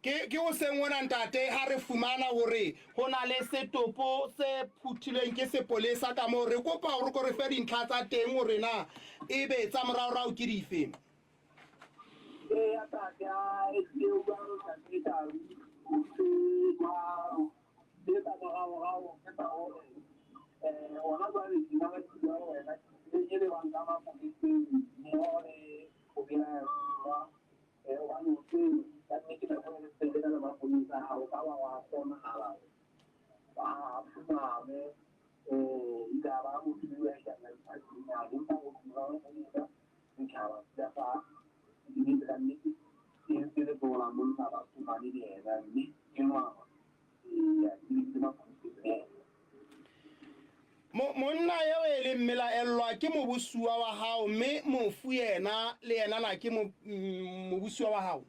Ke ke hoseng hona ntate ha re fumana hore ho na le setopo se phuthilweng ke sepolesa ka moo, re kopa hore ko re fe dintlha tsa teng hore na ebe tsa moraorao ke dife. Eya tate, a ehlile o jwalo ntate Tau, o ntse jwalo. Tse tsa moraorao ke tsa hore hona jwale tjena ke bua le wena ke tlile ke lebang ka mapoleseng mmoho le ho belaellwa. Hobane hoseng ka nnete nako e re le le maponesa ha o ka ba wa kgonahala hore ba fumanwe ile a ba motho eo a ikang lefatsheng empa ho tloha maponesa setjhaba se sa nnete ka nnete e ntse letsoho la monna ba fumane le yena mme enwa eya ke maponeseng le yena. Monna eo e leng mmelaellwa ke mobusuwa wa hao, mme mofu yena le yena na ke mobusuwa wa hao?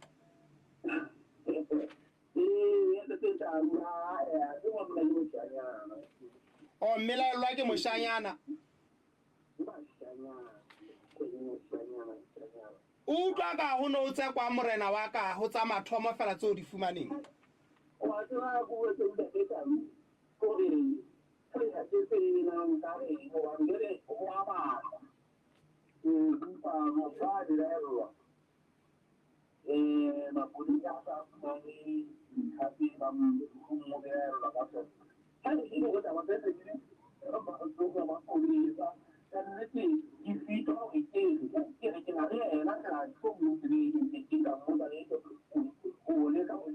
O, mmelaellwa ke moshanyana. O utlwa ka ho no o tsekwang morena wa ka ho tsa mathomo fela tse o di fumaneng. Wa tseba ko botse ntate Tau hore re ha ke tsebe na nka reng hobane jwale ho a batla empa motho a belaellwa mapolesa a sa fumane dintlha tse bang mo belaellwa ka tsona. Ha e le hore taba tse fedile tsoka mapolesa ka nnete ke sitwa hore ke re ke re ke na le yena ka tlo mo tseleng ke ke ka mmotsa letho ho leka ho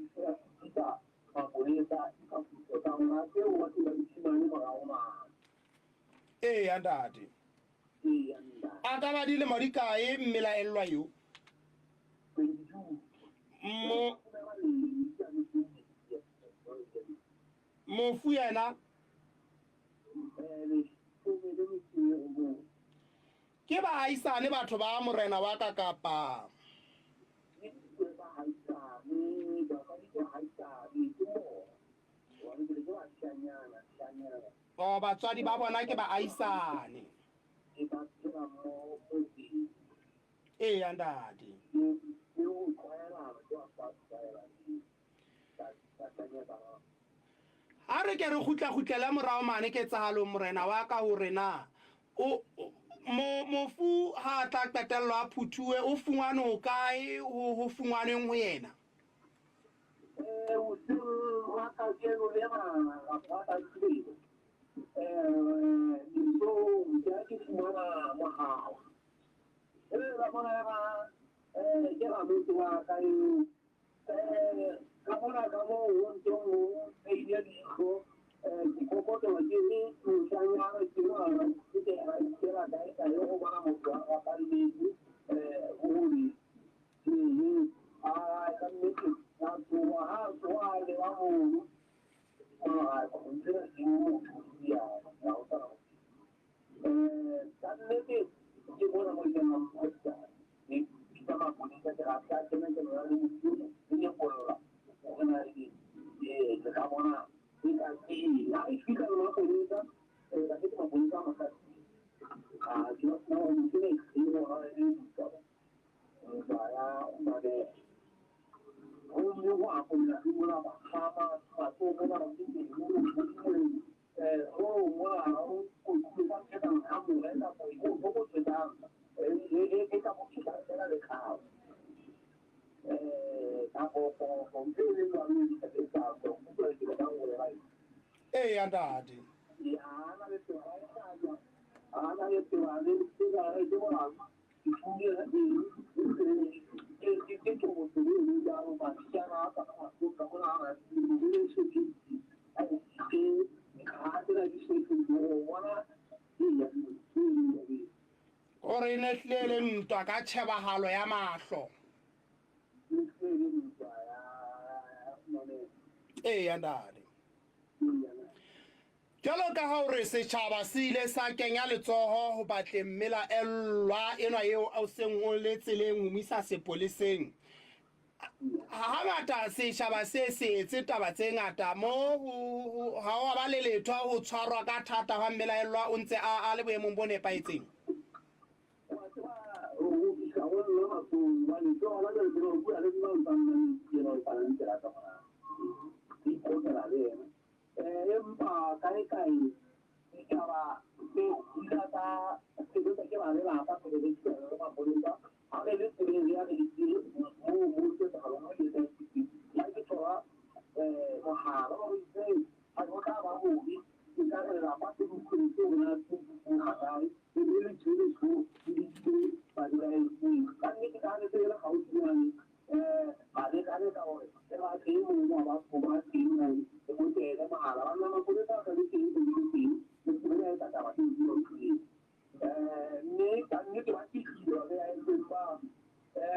isa mapolesa diphapuso tsa rona tseo ba se ba di fumane morao mane. Eya ntate. Eya ntate. A ka ba dilemo di kae mmelaellwa yo? 22. Mo mofu yena? Ke baahisane batho ba morena wa ka kapa? Oh, batswadi ba bona ke baahisane. Eya ntate. A re ke re kgutla-kgutlele morao mane ketsahalong morena wa ka hore na o, mo, mofu ha a tla qetellwa a phuthuwe o fungwane hokae, ho, ho fungwanweng ho yena? Hoseng hwa kajeno lena kapa hwa kajeno mesong ke ha ke fumana mohala. Ka bona ke ramotse wa ka eo. Ka mona ka moo ho ntseng ho beile leihlo, ke kokotelwa ke moshanyana ke ngwana ke ke ra ikela kae kae go bona motho a rapalletse hore a ka nnete a tsoha ha a tsoha a leba mono mara ke motho ya ga o sa Ka nnete ke mona mo ke nang ke bitsa mapolesa ke ra tla kena ke nna le motho le nyepolla hore na ebe le ka bona e ka ke eng. Ha re fihla le mapolesa ka ke mapolesa a Makasine a ke ba fumana hore motho ena e bona e le ntwa ya mabele. Gomme go apolla ke mola ba kgama matsogo mona ke teng mo Oh, mona o kotlile ka phekang hamore kapa o fokotsetsang e ka mo thusa fela letlalo kapo ntho e le jwalo e sa utlwa ke batlang ho bolela Eya ntate. Ya ana le tsela e hlajwa ana le tsela le tsela e ke bona Gore e ne hlile e le ntwa ka tjhebahalo ya mahlo. Eya ntate. Jwalo ka ha o re setjhaba se ile sa kenya letsoho ho batleng mmelaellwa enwa eo o seng o le tseleng ho mo isa sepoleseng, hangata setjhaba se se etse taba tse ngata mo ho ha wa ba le letho ho tshwarwa ka thata hwa mmelaellwa o ntse a, a le boemong bo nepahetseng. Wa tseba ho fihla ho nna. matsong hobane ke hona jwale tsena o bua le nna o ntsa nna le o tsa ntse la tsamaya ke ikokela le yena. Empa kae kae ditaba tseo di tla tsa sebetsa ke ba lelapa pele re fihlella le mapolesa. Ha re le tseleng re ya re letile moo mo ketsahalong e etsahetseng teng, ha ke thola mohala ba re itse ha ho tla ba hobe e ka re lelapa se le utlwetse hore na se ga kae, e be le tshireletso le bitsitse ba-DIC. Ka nnete ka ha re se re le gaufinyane ba leka-leka hore re batle e mong wa batho ba teng moo re mo kene mohala. Banna mapolesa a sa le teng le teng, re se re etsa taba tseo di utlwileng. Mme ka nnete ba fihlile ba beaetseng ba e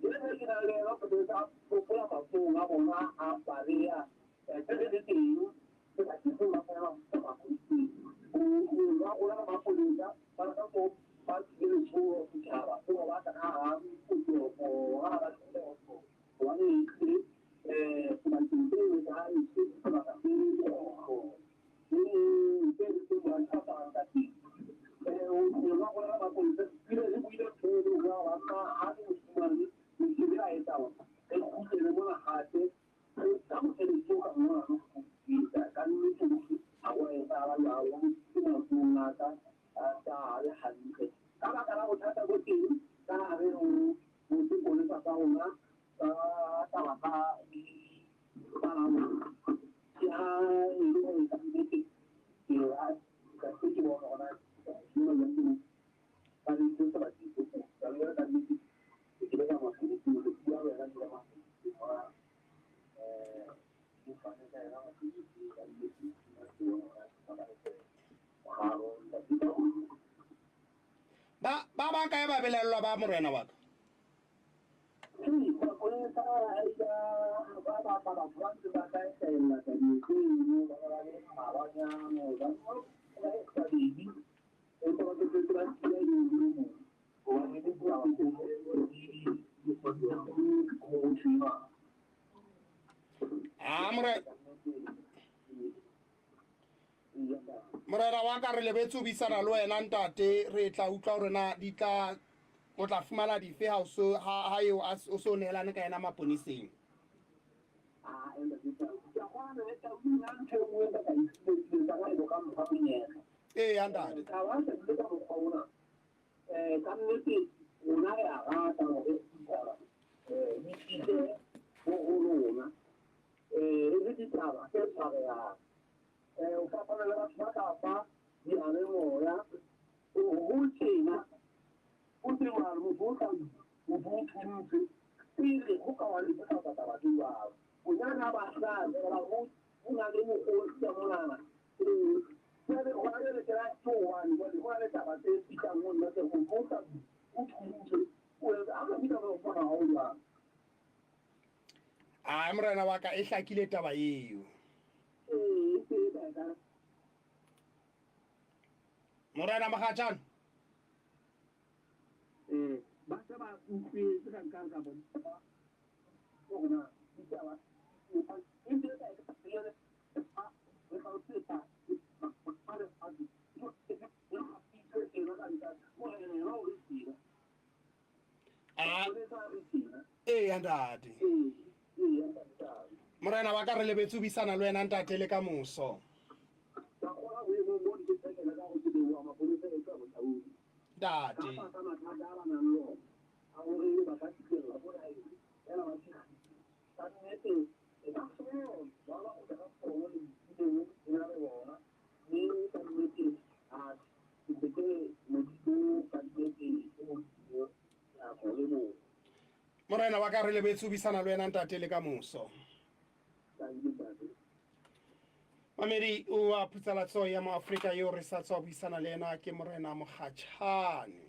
le ke na le yena mapolesa a fokola matsohong a bona a baleha tse re le teng ke ba ke ba fela mapoleseng. Ba rona ba mapolesa ba ka ko ba tsile letshoho setjhaba se ba batla ka hara kotopo ka hara dikgoto hobane ehlile sebakeng se etsahetse sebaka se leoto tse tse ba aparang ka teng. Ba rona ba mapolesa ebile le buile ntho e le hore banna ha re fumane mesebetsi a etsa hore re kgutlele mona hape ka mosebetsi o ka mona ka nnete ha wa etsahala jwalo ke matsohong a ka a sa le hantle ka baka la bothata bo teng ka hare ho sepolesa sa rona ka taba tsa dipalamo. Ke ha e le hore ka nnete ke ka se ke bona hore na ba le sebakeng se seng ka le ka nnete ke le ka mosebetsing re bua wena ke le mosebetsing wa ke fane ka yena mosebetsing ka nnete ke bona hore Ba ba ba kae ba belaellwa ba morena wa ka? A morena Morena wa ka re lebetse ho buisana le wena ntate, re tla utlwa hore na di tla o tla fumana dife ha o so ha ha eo o so nehelane ka yena maponeseng. Ee ntate. Ka nnete rona re a rata hore ditaba di fihle ho rona, e le ditaba tse tshwarehang. O fapana le batho ba ka fa diyalemoya ho tjena ho se jwalo, motho o tla motho o thuntse pele ho ka wa netefatsa taba tse jwalo. Bonyane ha ba hlaha fela ho na le mokgosi ka monana. Jwale hona jwale ke la ke hobane jwale ho na le taba tse fihlang ho nna tse motho o tla o thuntse o etsa ha ka fihla mo kgona ha o jwalo. Ai morena wa ka e hlakile taba eo. Morena Mogatšane. Ba se ba utlwetse ka nkang ka bona hore na ditaba Eya ntate. Morena wa ka re lebetse ho buisana le wena ntate le ka moso. Ntate. Morena wa ka re lebetse ho buisana le wena ntate le ka moso. Mamedi oa Phutsalatso ya Moafrika eo re sa tswa buisana le yena ke Morena Mogatšhane.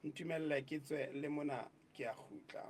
Ntumelle ke tswe le mona ke a kgutla.